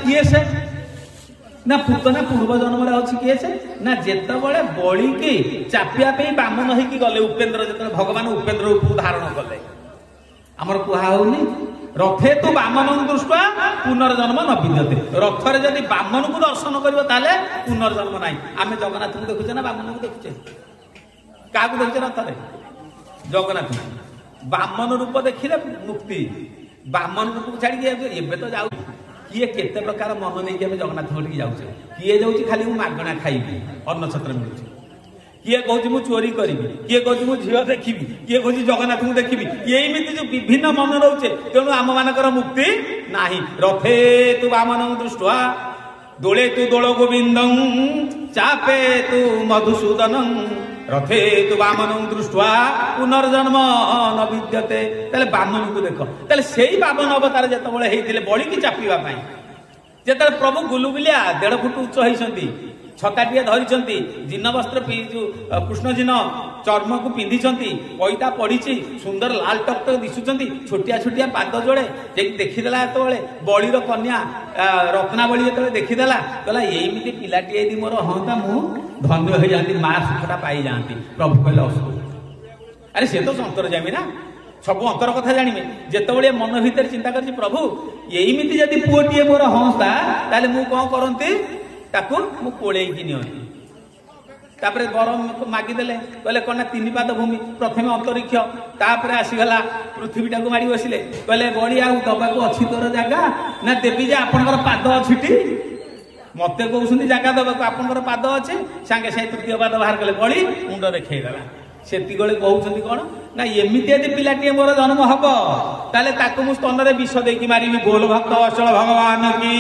କିଏ ସେ? ନା ପୁତନା ପୂର୍ବ ଜନ୍ମରେ ଅଛି। କିଏ ସେ? ନା ଯେତେବେଳେ ବଳିକି ଚାପିବା ପାଇଁ ବାମନ ହେଇକି ଗଲେ ଉପେନ୍ଦ୍ର, ଯେତେବେଳେ ଭଗବାନ ଉପେନ୍ଦ୍ର ରୂପକୁ ଧାରଣ କଲେ, ଆମର କୁହା ହଉନି ରଥେ ତୁ ବାମନ ଦୃଷ୍ଟା ପୁନର୍ଜନ୍ମ ନ ବିଦ୍ୟତେ। ରଥରେ ଯଦି ବାମନକୁ ଦର୍ଶନ କରିବ ତାହେଲେ ପୁନର୍ଜନ୍ମ ନାହିଁ। ଆମେ ଜଗନ୍ନାଥଙ୍କୁ ଦେଖୁଛେ ନା ବାମନକୁ ଦେଖୁଛେ? କାହାକୁ ଦେଖୁଛେ ରଥରେ? ଜଗନ୍ନାଥ। ବାମନ ରୂପ ଦେଖିଲେ ମୁକ୍ତି। ବାମନ ରୂପକୁ ଛାଡିକି ଏବେ ତ ଯାଉ କିଏ କେତେ ପ୍ରକାର ମନ ନେଇକି ଆମେ ଜଗନ୍ନାଥଙ୍କ ଠିକି ଯାଉଛେ। କିଏ ଯାଉଛି ଖାଲି ମୁଁ ମାଗଣା ଖାଇବି, ଅନ୍ନ ଛତ୍ର ମିଳୁଛି। କିଏ କହୁଛି ମୁଁ ଚୋରି କରିବି, କିଏ କହୁଛି ମୁଁ ଝିଅ ଦେଖିବି, କିଏ କହୁଛି ଜଗନ୍ନାଥଙ୍କୁ ଦେଖିବି। ଏମିତି ଯୋଉ ବିଭିନ୍ନ ମନ ରହୁଛେ, ତେଣୁ ଆମ ମାନଙ୍କର ମୁକ୍ତି ନାହିଁ। ରଥେ ତୁ ବାମନ ଦୃଷ୍ଟା ଦୋଳେ ତୁ ଦୋଳ ଗୋବିନ୍ଦଂ ଚାପେ ତୁ ମଧୁସୂଦନ, ରଥେ ତୁ ବାମନ ଦୃଷ୍ଟା ପୁନର୍ଜନ୍ମ ନ ବିଦ୍ୟତେ। ତାହେଲେ ବାମନକୁ ଦେଖ। ତାହେଲେ ସେଇ ବାମନ ଅବତାର ଯେତେବେଳେ ହେଇଥିଲେ ବଳିକି ଚାପିବା ପାଇଁ, ଯେତେବେଳେ ପ୍ରଭୁ ଗୁଲୁଗୁଲିଆ 1.5 ଫୁଟ ଉଚ୍ଚ ହେଇଛନ୍ତି, ଛତାଟିଏ ଧରିଛନ୍ତି, ଜିନ ବସ୍ତ୍ର ଯୋଉ କୃଷ୍ଣ ଜିନ ଚର୍ମକୁ ପିନ୍ଧିଛନ୍ତି, ପଇତା ପଡିଛି, ସୁନ୍ଦର ଲାଲ ଟକ୍ ଟକ୍ ଦିଶୁଛନ୍ତି, ଛୋଟିଆ ଛୋଟିଆ ପାଦ ଯୋଡ଼େ, ଯାଇକି ଦେଖିଦେଲା ଯେତେବେଳେ ବଳିର କନ୍ୟା ରତ୍ନାବଳୀ ଯେତେବେଳେ ଦେଖିଦେଲା, କହିଲା ଏମିତି ପିଲାଟିଏ ଯଦି ମୋର ହନ୍ତା ମୁଁ ଧନ୍ୟ ହେଇଯାଆନ୍ତି, ମା ସୁଖଟା ପାଇଯାଆନ୍ତି। ପ୍ରଭୁ କହିଲେ ଅସ୍ତୁ। ଆରେ ସେ ତ ଅନ୍ତର୍ଯାମୀ ନା, ସବୁ ଅନ୍ତର କଥା ଜାଣିବେ। ଯେତେବେଳେ ମନ ଭିତରେ ଚିନ୍ତା କରିଛି ପ୍ରଭୁ ଏମିତି ଯଦି ପୁଅଟିଏ ମୋର ହନ୍ତା ତାହେଲେ ମୁଁ କଣ କରନ୍ତି, ତାକୁ ମୁଁ କୋଳେଇକି ନିଅନ୍ତି। ତାପରେ ଗରମ ମାଗିଦେଲେ, କହିଲେ କଣ ନା 3 ପାଦ ଭୂମି, ପ୍ରଥମେ ଅନ୍ତରିକ୍ଷ, ତାପରେ ଆସିଗଲା ପୃଥିବୀଟାକୁ ମାଡି ବସିଲେ। କହିଲେ ବଳି ଆଉ ଦବାକୁ ଅଛି ତୋର ଜାଗା? ନା ଦେବି ଯେ ଆପଣଙ୍କର ପାଦ ଅଛିଟି, ମତେ କହୁଛନ୍ତି ଜାଗା ଦବାକୁ, ଆପଣଙ୍କର ପାଦ ଅଛି। ସାଙ୍ଗେ ସାଙ୍ଗେ ତୃତୀୟ ପାଦ ବାହାର କଲେ, ବଳି ମୁଣ୍ଡ ଦେଖେଇଦେଲା। ସେତିକିବେଳେ କହୁଛନ୍ତି କଣ ନା ଏମିତି ଯଦି ପିଲାଟିଏ ମୋର ଜନ୍ମ ହବ ତାହେଲେ ତାକୁ ମୁଁ ସ୍ତନରେ ବିଷ ଦେଇକି ମାରିବି। ବୋଲ ଭକ୍ତ ଅଚଳ ଭଗବାନ କି।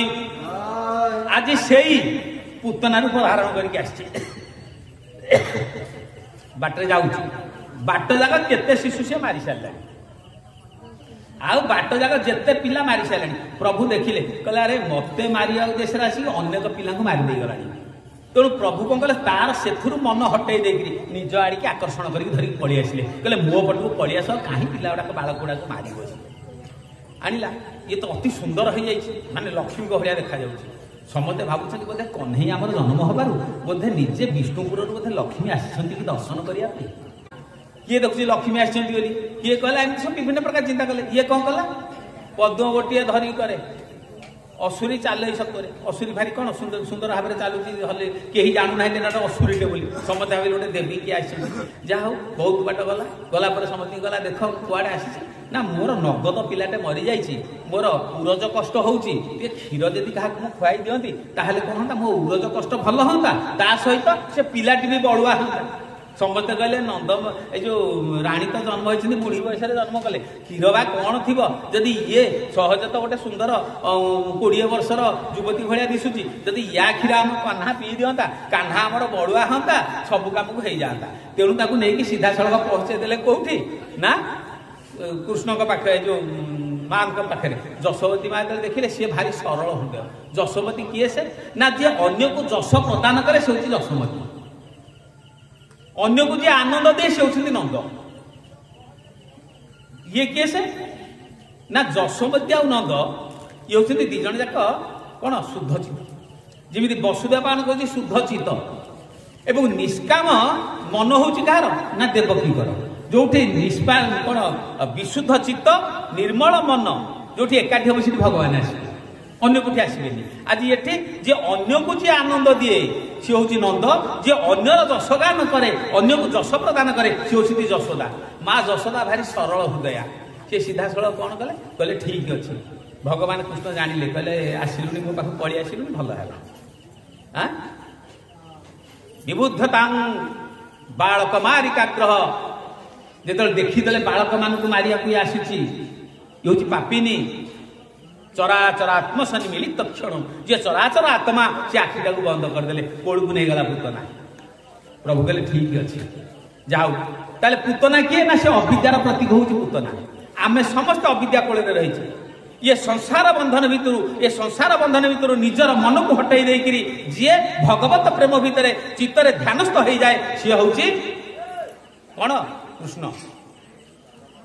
ଆଜି ସେଇ ପୁତନା ରୂପ ଧାରଣ କରିକି ଆସିଛି, ବାଟରେ ଯାଉଛି, ବାଟ ଯାକ କେତେ ଶିଶୁ ସେ ମାରି ସାରିଲାଣି, ଆଉ ବାଟ ଯାକ ଯେତେ ପିଲା ମାରି ସାରିଲାଣି। ପ୍ରଭୁ ଦେଖିଲେ, କହିଲେ ଆରେ ମତେ ମାରିବା ଉଦ୍ଦେଶ୍ୟରେ ଆସିକି ଅନେକ ପିଲାଙ୍କୁ ମାରି ଦେଇଗଲାଣି। ତେଣୁ ପ୍ରଭୁ କଣ କଲେ, ତାର ସେଥିରୁ ମନ ହଟେଇ ଦେଇକିରି ନିଜ ଆଡ଼ିକି ଆକର୍ଷଣ କରିକି ଧରିକି ପଳେଇ ଆସିଲେ। କହିଲେ ମୋ ପଟକୁ ପଳେଇ ଆସ, କାହିଁ ପିଲା ଗୁଡାକ ବାଳକ ଗୁଡାକ ମାରିବ। ଆଣିଲା, ଇଏ ତ ଅତି ସୁନ୍ଦର ହେଇଯାଇଛି, ମାନେ ଲକ୍ଷ୍ମୀଙ୍କ ଭଳିଆ ଦେଖାଯାଉଛି। ସମସ୍ତେ ଭାବୁଛନ୍ତି ବୋଧେ କହ୍ନେଇ ଆମର ଜନ୍ମ ହବାରୁ ବୋଧେ ନିଜେ ବିଷ୍ଣୁପୁରରୁ ବୋଧେ ଲକ୍ଷ୍ମୀ ଆସିଛନ୍ତି କି ଦର୍ଶନ କରିବା ପାଇଁ। କିଏ ଦେଖୁଛି ଲକ୍ଷ୍ମୀ ଆସିଛନ୍ତି ବୋଲି, କିଏ କହିଲା, ଏମିତି ସବୁ ବିଭିନ୍ନ ପ୍ରକାର ଚିନ୍ତା କଲେ। ଇଏ କଣ କଲା, ପଦ୍ମ ଗୋଟିଏ ଧରିକି କରେ ଅସୁରୀ ଚାଲେଇ ସତରେ। ଅସୁରୀ ଭାରି କଣ ସୁନ୍ଦର ସୁନ୍ଦର ଭାବରେ ଚାଲୁଛି, ହେଲେ କେହି ଜାଣୁନାହାନ୍ତି ନା ଅସୁରୀଟେ ବୋଲି। ସମସ୍ତେ ଭାବିଲେ ଗୋଟେ ଦେବୀ କିଏ ଆସିଛନ୍ତି। ଯାହା ହଉ ବହୁତ ବାଟ ଗଲା, ଗଲା ପରେ ସମସ୍ତଙ୍କୁ ଗଲା ଦେଖ କୁଆଡେ ଆସିଛି। ନା ମୋର ନଗଦ ପିଲାଟେ ମରିଯାଇଛି, ମୋର ଉରଜ କଷ୍ଟ ହଉଛି, ଟିକେ କ୍ଷୀର ଯଦି କାହାକୁ ମୁଁ ଖୁଆଇ ଦିଅନ୍ତି ତାହେଲେ କଣ ହନ୍ତା, ମୋ ଉରଜ କଷ୍ଟ ଭଲ ହନ୍ତା, ତା ସହିତ ସେ ପିଲାଟି ବି ବଳୁଆ ହନ୍ତା। ସମସ୍ତେ କହିଲେ ନନ୍ଦ ଏ ଯୋଉ ରାଣୀ ତ ଜନ୍ମ ହେଇଛନ୍ତି ବୁଢୀ ବୟସରେ ଜନ୍ମ କଲେ, କ୍ଷୀର ବା କଣ ଥିବ, ଯଦି ଇଏ ସହଜ ତ ଗୋଟେ ସୁନ୍ଦର 20 ବର୍ଷର ଯୁବତୀ ଭଳିଆ ଦିଶୁଛି, ଯଦି ୟା କ୍ଷୀର ଆମ କାହ୍ନା ପିଇ ଦିଅନ୍ତା, କାହ୍ନା ଆମର ବଳୁଆ ହନ୍ତା, ସବୁ କାମକୁ ହେଇଯାଆନ୍ତା। ତେଣୁ ତାକୁ ନେଇକି ସିଧାସଳଖ ପହଞ୍ଚେଇ ଦେଲେ କୋଉଠି ନା କୃଷ୍ଣଙ୍କ ପାଖରେ, ଯୋଉ ମାଙ୍କ ପାଖରେ। ଯଶୋବତୀ ମା ଯେତେବେଳେ ଦେଖିଲେ, ସିଏ ଭାରି ସରଳ ହୃଦୟ। ଯଶୋବତୀ କିଏ ସେ? ନା ଯିଏ ଅନ୍ୟକୁ ଯଶ ପ୍ରଦାନ କରେ ସେ ହଉଛି ଯଶୋମତୀ, ଅନ୍ୟକୁ ଯିଏ ଆନନ୍ଦ ଦିଏ ସେ ହଉଛନ୍ତି ନନ୍ଦ। ଇଏ କିଏ ସେ? ନା ଯଶୋମତୀ ଆଉ ନନ୍ଦ ଇଏ ହଉଛନ୍ତି ଦି ଜଣ ଯାକ କଣ ଶୁଦ୍ଧ ଚିତ୍ତ। ଯେମିତି ବସୁଦେବ ପାଳନ କରୁଛି ଶୁଦ୍ଧ ଚିତ୍ତ ଏବଂ ନିଷ୍କାମ ମନ ହଉଛି କାହାର? ନା ଦେବକୀଙ୍କର। ଯୋଉଠି ନିଷ୍ପା କଣ ବିଶୁଦ୍ଧ ଚିତ୍ତ ନିର୍ମଳ ମନ ଯୋଉଠି ଏକାଠି ହବ ସେଠି ଭଗବାନ ଆସିବେ, ଅନ୍ୟ କୋଉଠି ଆସିବେନି। ଆଜି ଏଠି ଯିଏ ଅନ୍ୟକୁ ଯିଏ ଆନନ୍ଦ ଦିଏ ସିଏ ହଉଛି ନନ୍ଦ, ଯିଏ ଅନ୍ୟର ଯଶଗାନ କରେ, ଅନ୍ୟକୁ ଯଶ ପ୍ରଦାନ କରେ ସିଏ ହଉଛନ୍ତି ଯଶୋଦା। ମା ଯଶୋଦା ଭାରି ସରଳ ହୃଦୟା, ସିଏ ସିଧାସଳଖ କଣ କଲେ, କହିଲେ ଠିକ ଅଛି। ଭଗବାନ କୃଷ୍ଣ ଜାଣିଲେ, କହିଲେ ଆସିଲୁଣି ମୋ ପାଖକୁ ପଳେଇ ଆସିଲୁଣି, ଭଲ ହେଲା। ଆଁ ବିବୁଦ୍ଧତାଂ ବାଳକ ମାରିକାଗ୍ରହ, ଯେତେବେଳେ ଦେଖିଦେଲେ ବାଳକମାନଙ୍କୁ ମାରିବାକୁ ଇଏ ଆସିଛି, ଇଏ ହଉଛି ପାପିନୀ। ଚରାଚର ଆତ୍ମସନି ମିଳିତ କ୍ଷଣ, ଯିଏ ଚରାଚର ଆତ୍ମା ସେ ଆଖିଟାକୁ ବନ୍ଦ କରିଦେଲେ, କୋଳକୁ ନେଇଗଲା ପୁତନା। ପ୍ରଭୁ କହିଲେ ଠିକ ଅଛି ଯାଉ। ତାହେଲେ ପୁତନା କିଏ? ନା ସେ ଅବିଦ୍ୟାର ପ୍ରତୀକ ହଉଛି ପୁତନା। ଆମେ ସମସ୍ତେ ଅବିଦ୍ୟା କୋଳରେ ରହିଛେ। ଇଏ ସଂସାର ବନ୍ଧନ ଭିତରୁ, ଏ ସଂସାର ବନ୍ଧନ ଭିତରୁ ନିଜର ମନକୁ ହଟେଇ ଦେଇକିରି ଯିଏ ଭଗବତ ପ୍ରେମ ଭିତରେ ଚିତ୍ତରେ ଧ୍ୟାନସ୍ଥ ହେଇଯାଏ ସିଏ ହଉଛି କଣ? କୃଷ୍ଣ।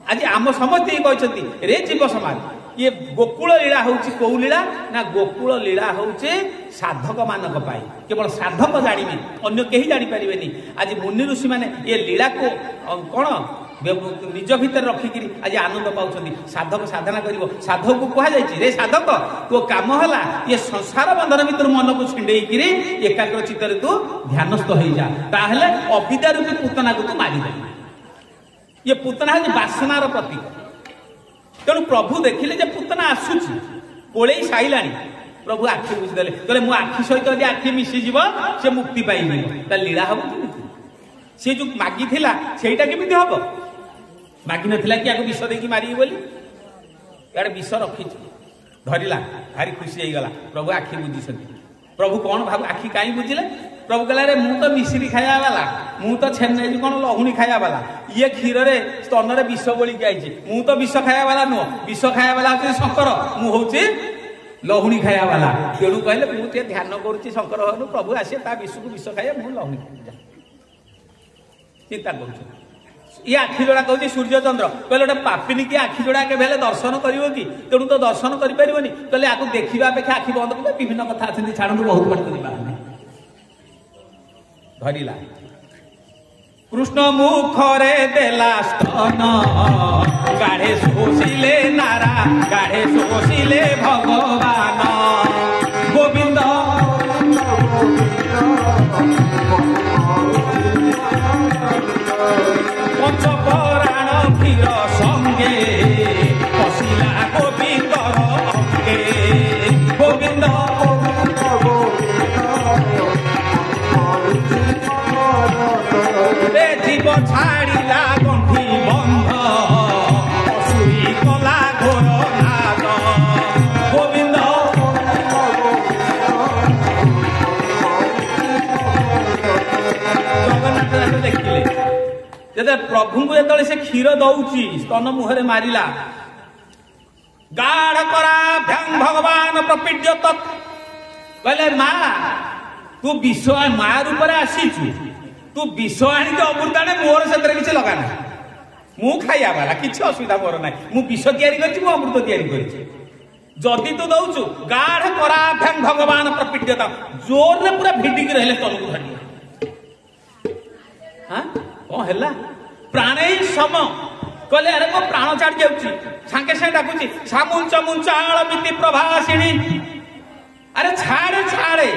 ଆଜି ଆମ ସମସ୍ତେ କହିଛନ୍ତି ରେ ଜୀବ ସମାଜ, ଇଏ ଗୋକୁଳ ଲୀଳା ହଉଛି କୋଉ ଲୀଳା ନା ଗୋକୁଳ ଲୀଳା ହଉଛି ସାଧକ ମାନଙ୍କ ପାଇଁ। କେବଳ ସାଧକ ଜାଣିବେ, ଅନ୍ୟ କେହି ଜାଣିପାରିବେନି। ଆଜି ମୁନି ଋଷି ମାନେ ଏ ଲୀଳାକୁ କଣ ନିଜ ଭିତରେ ରଖିକିରି ଆଜି ଆନନ୍ଦ ପାଉଛନ୍ତି। ସାଧକ ସାଧନା କରିବ। ସାଧକକୁ କୁହାଯାଇଛି, ରେ ସାଧକ, ତୋ କାମ ହେଲା ଇଏ ସଂସାର ବନ୍ଧନ ଭିତରୁ ମନକୁ ଛିଣ୍ଡେଇକିରି ଏକାଗ୍ର ଚିତ୍ତରେ ତୁ ଧ୍ୟାନସ୍ଥ ହେଇଯା, ତାହେଲେ ଅବିଦ୍ୟା ରୂପୀ ପୁତନାକୁ ତୁ ମାରିଦେବୁ। ଇଏ ପୁତନା ହେଉଛି ବାସନାର ପ୍ରତୀକ। ତେଣୁ ପ୍ରଭୁ ଦେଖିଲେ ଯେ ପୁତନା ଆସୁଛି, କୋଳେଇ ସାଇଲାଣି। ପ୍ରଭୁ ଆଖି ବୁଝିଦେଲେ, କହିଲେ ମୋ ଆଖି ସହିତ ଯଦି ଆଖି ମିଶିଯିବ ସେ ମୁକ୍ତି ପାଇଯିବ। ତା ଲୀଳା ହବ କେମିତି? ସେ ଯୋଉ ମାଗିଥିଲା ସେଇଟା କେମିତି ହବ? ମାଗିନଥିଲା କି ଆକୁ ବିଷ ଦେଇକି ମାରିବି ବୋଲି? ଇଆଡ଼େ ବିଷ ରଖିଛି, ଧରିଲା, ଭାରି ଖୁସି ହେଇଗଲା। ପ୍ରଭୁ ଆଖି ବୁଝିଛନ୍ତି। ପ୍ରଭୁ କଣ ଭାବୁ ଆଖି କାହିଁ ବୁଝିଲେ? ପ୍ରଭୁ କହିଲା ରେ ମୁଁ ତ ମିଶ୍ରି ଖାଇବା ବାଲା, ମୁଁ ତ ଛେନା କଣ ଲହୁଣୀ ଖାଇବା ବାଲା, ଇଏ କ୍ଷୀରରେ ସ୍ତନରେ ବିଷ ବୋଳିକି ଆଇଛି। ମୁଁ ତ ବିଷ ଖାଇବା ବାଲା ନୁହଁ, ବିଷ ଖାଇବା ବାଲା ହଉଛି ଶଙ୍କର, ମୁଁ ହଉଛି ଲହୁଣୀ ଖାଇବା ବାଲା। ତେଣୁ କହିଲେ ମୁଁ ଟିକେ ଧ୍ୟାନ କରୁଛି ଶଙ୍କର ଭଗବାନ, ପ୍ରଭୁ ଆସିବେ ତା ବିଷକୁ ବିଷ ଖାଇବା, ମୁଁ ଲହୁଣୀ ଖାଇବା ଚିନ୍ତା କରୁଛି। ଇଏ ଆଖି ଯୋଡ଼ା କହୁଛି ସୂର୍ଯ୍ୟଚନ୍ଦ୍ର। କହିଲେ ଗୋଟେ ପାପିନି କି ଆଖି ଯୋଡ଼ା କେବେ ହେଲେ ଦର୍ଶନ କରିବ କି? ତେଣୁ ତ ଦର୍ଶନ କରିପାରିବନି। କହିଲେ ଆକୁ ଦେଖିବା ଅପେକ୍ଷା ଆଖି ବନ୍ଦ କଲେ। ବିଭିନ୍ନ କଥା ଅଛନ୍ତି, ଛାଡ଼ନ୍ତୁ, ବହୁତ ବାଟକୁ ଯିବା। ଧରିଲା କୃଷ୍ଣ ମୁଖରେ ଦେଲା ସ୍ତନ, ଗାଢେ ଶୋଷିଲେ ନାରା, ଗାଢେ ଶୋଷିଲେ ଭଗବାନ ଗୋବିନ୍ଦ। ପଞ୍ଚପରାଣ କ୍ଷୀର ସଙ୍ଗେ ପଶିଲା ଗୋବିନ୍ଦର ଅଙ୍ଗେ ଗୋବିନ୍ଦ। ଜୀବ ଛାଡ଼ିଲା ଗଣ୍ଠି ବନ୍ଧ, ଅସୁରୀ କଲା ଘୋର ନାଦ ଗୋବିନ୍ଦ। ଜଗନ୍ନାଥ ଦେଖିଲେ ଯେତେବେଳେ ପ୍ରଭୁଙ୍କୁ ଯେତେବେଳେ ସେ କ୍ଷୀର ଦଉଛି, ସ୍ତନ ମୁହଁରେ ମାରିଲା, ଗାଢ କରାଭ୍ୟାଂ ଭଗବାନ ପ୍ରପୀଡ୍ୟ ତତ୍। କହିଲେ ମା, ତୁ ବିଷ ମା ରୂପରେ ଆସିଛୁ, ତୁ ବିଷ ଆଣିକି ଅମୃତ ଆଣେ, ମୋର ସେଥିରେ କିଛି ଲଗା ନାହିଁ, ମୁଁ ଖାଇବା ବାଲା, କିଛି ଅସୁବିଧା ମୋର ନାହିଁ। ମୁଁ ବିଷ ତିଆରି କରିଛି, ମୁଁ ଅମୃତ ତିଆରି କରିଛି। ଯଦି ତୁ ଦଉଛୁ, ଗାଢ କରାଭ୍ୟାଂ ଭଗବାନ ପ୍ରପୀଡ୍ୟତା, ଜୋରରେ ପୁରା ଭିଡିକି ରହିଲେ ତନକୁ ଧରି। କଣ ହେଲା? ପ୍ରାଣେଇ ସମ। କହିଲେ ଆରେ ମୋ ପ୍ରାଣ ଛାଡି ଯାଉଛି। ସାଙ୍ଗେ ସାଙ୍ଗେ ଡାକୁଛି ସାମୁଞ୍ଚ ମୁଞ୍ଚାଳ ମିତି ପ୍ରଭାସିଣୀ, ଆରେ ଛାଡେ ଛାଡେ।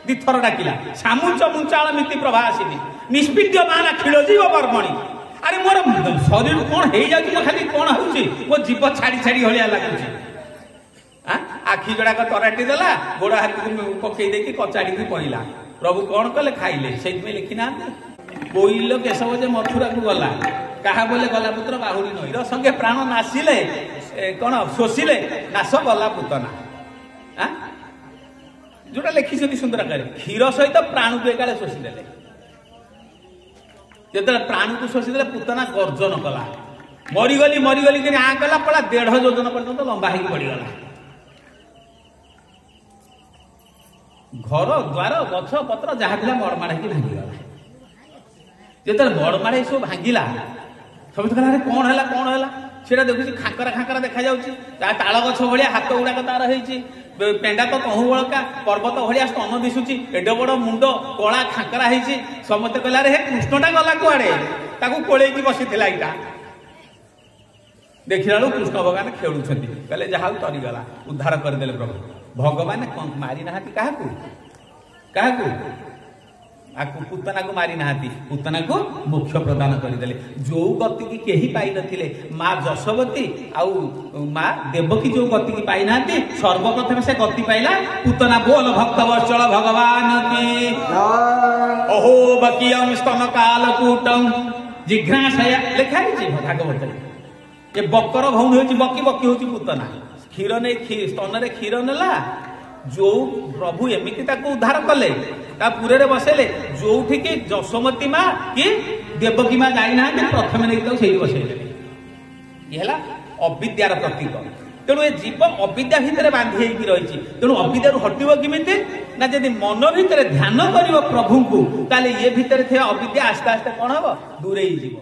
ଦିଥର ଡାକିଲା ସାମୁଞ୍ଚ ମୁଞ୍ଚାଳ ମିତି ପ୍ରଭାସିନୀ ନିଷ୍ପିଦ୍ୟ ମାନା ଖିଳ ଯିବ ବର୍ମଣୀ। ଆରେ ମୋର ଶରୀର କଣ ହେଇଯାଉଛି, ମୋ ଖାଲି କଣ ହଉଛି, ମୋ ଜୀବ ଛାଡି ଛାଡି ଭଳିଆ ଲାଗୁଛି। ଆଖି ଯୋଡାକ ତରାଟି ଦେଲା, ଗୋଡ ହାତକୁ ପକେଇ ଦେଇକି କଚାଡିକି ପଇଲା। ପ୍ରଭୁ କଣ କଲେ? ଖାଇଲେ। ସେଇଥିପାଇଁ ଲେଖିନାହାନ୍ତି କୋଇଲ କେଶବ ଯେ ମଥୁରାକୁ ଗଲା, କାହା ବୋଲେ ଗଲା ପୁତ୍ର ବାହୁଡ଼ି ନଈ ସଙ୍ଗେ ପ୍ରାଣ ନାଶିଲେ, କଣ ଶୋଷିଲେ ନାଶ ଗଲା ପୁତନା। ଯୋଉଟା ଲେଖିଛନ୍ତି ସୁନ୍ଦରାକାରେ, କ୍ଷୀର ସହିତ ପ୍ରାଣକୁ ଏକାଳେ ଶୋଷିଦେଲେ। ଯେତେବେଳେ ପ୍ରାଣକୁ ଶୋଷିଦେଲେ, ପୁତନା ଗର୍ଜନ କଲା, ମରିଗଲି ମରିଗଲି କରି ଆଁ କଲା, ପଳା 1.5 ଯୋଜନ ପର୍ଯ୍ୟନ୍ତ ଲମ୍ବା ହେଇକି ପଡିଗଲା। ଘର ଦ୍ୱାର ଗଛ ପତ୍ର ଯାହା ଥିଲା ମଡ଼ମାଡ଼ ହେଇକି ଭାଙ୍ଗିଗଲା। ଯେତେବେଳେ ମଡ଼ମାଡ଼ ହେଇ ସବୁ ଭାଙ୍ଗିଲା, ସମସ୍ତେ କହିଲେ ଆରେ କଣ ହେଲା କଣ ହେଲା? ସେଟା ଦେଖୁଛି ଖାଙ୍କରା ଖାଙ୍କରା ଦେଖାଯାଉଛି, ତାଳ ଗଛ ଭଳିଆ ହାତ ଗୁଡାକ ତାର ହେଇଛି, ପେଣ୍ଡା ତ ତହୁ ବଳକା, ପର୍ବତ ଭଳିଆ ସ୍ତନ ଦିଶୁଛି, ଏଡେ ବଡ ମୁଣ୍ଡ, କଳା ଖାଙ୍କରା ହେଇଛି। ସମସ୍ତେ କହିଲେ ଆରେ ହେ କୃଷ୍ଣଟା ଗଲା କୁଆଡେ? ତାକୁ କୋଳେଇକି ବସିଥିଲା ଏଇଟା। ଦେଖିଲା ବେଳକୁ କୃଷ୍ଣ ଭଗବାନ ଖେଳୁଛନ୍ତି। କହିଲେ ଯାହା ହଉ ତରିଗଲା, ଉଦ୍ଧାର କରିଦେଲେ ପ୍ରଭୁ। ଭଗବାନ ମାରି ନାହାନ୍ତି କାହାକୁ? କାହାକୁ? ଆକୁ ପୁତନାକୁ ମାରି ନାହାନ୍ତି, ପୁତନାକୁ ମୋକ୍ଷ ପ୍ରଦାନ କରିଦେଲେ। ଯୋଉ ଗତିକି କେହି ପାଇନଥିଲେ, ମା ଯଶୋବତୀ ଆଉ ମା ଦେବକୀ ଯୋଉ ଗତିକି ପାଇନାହାନ୍ତି, ସର୍ବପ୍ରଥମେ ସେ ଗତି ପାଇଲା ପୁତନା। ବୋଲ ଭକ୍ତ ବତ୍ସଳ ଭଗବାନ କି। ଅହୋ ବକିୟಂ ସ୍ତନ କାଲକୂଟಂ ଜିଘ୍ରାସୟା, ଲେଖା ହେଇଛି ଭାଗବତରେ। ଏ ବକର ଭଉଣୀ ହଉଛି ବକି, ବକି ହଉଛି ପୁତନା। କ୍ଷୀର ନେଇ ସ୍ତନରେ କ୍ଷୀର ନେଲା, ଯୋଉ ପ୍ରଭୁ ଏମିତି ତାକୁ ଉଦ୍ଧାର କଲେ, ତା ପୁରରେ ବସେଇଲେ, ଯୋଉଠିକି ଯଶୋମତୀ ମା କି ଦେବକୀ ମା ଯାଇନାହାନ୍ତି, ପ୍ରଥମେ ନେଇକି ତାକୁ ସେଇଠି ବସେଇଦେଲେ। ଇଏ ହେଲା ଅବିଦ୍ୟାର ପ୍ରତୀକ। ତେଣୁ ଏ ଜୀବ ଅବିଦ୍ୟା ଭିତରେ ବାନ୍ଧି ହେଇକି ରହିଛି। ତେଣୁ ଅବିଦ୍ୟାରୁ ହଟିବ କେମିତି? ନା ଯଦି ମନ ଭିତରେ ଧ୍ୟାନ କରିବ ପ୍ରଭୁଙ୍କୁ, ତାହେଲେ ଇଏ ଭିତରେ ଥିବା ଅବିଦ୍ୟା ଆସ୍ତେ ଆସ୍ତେ କଣ ହବ? ଦୂରେଇ ଯିବ।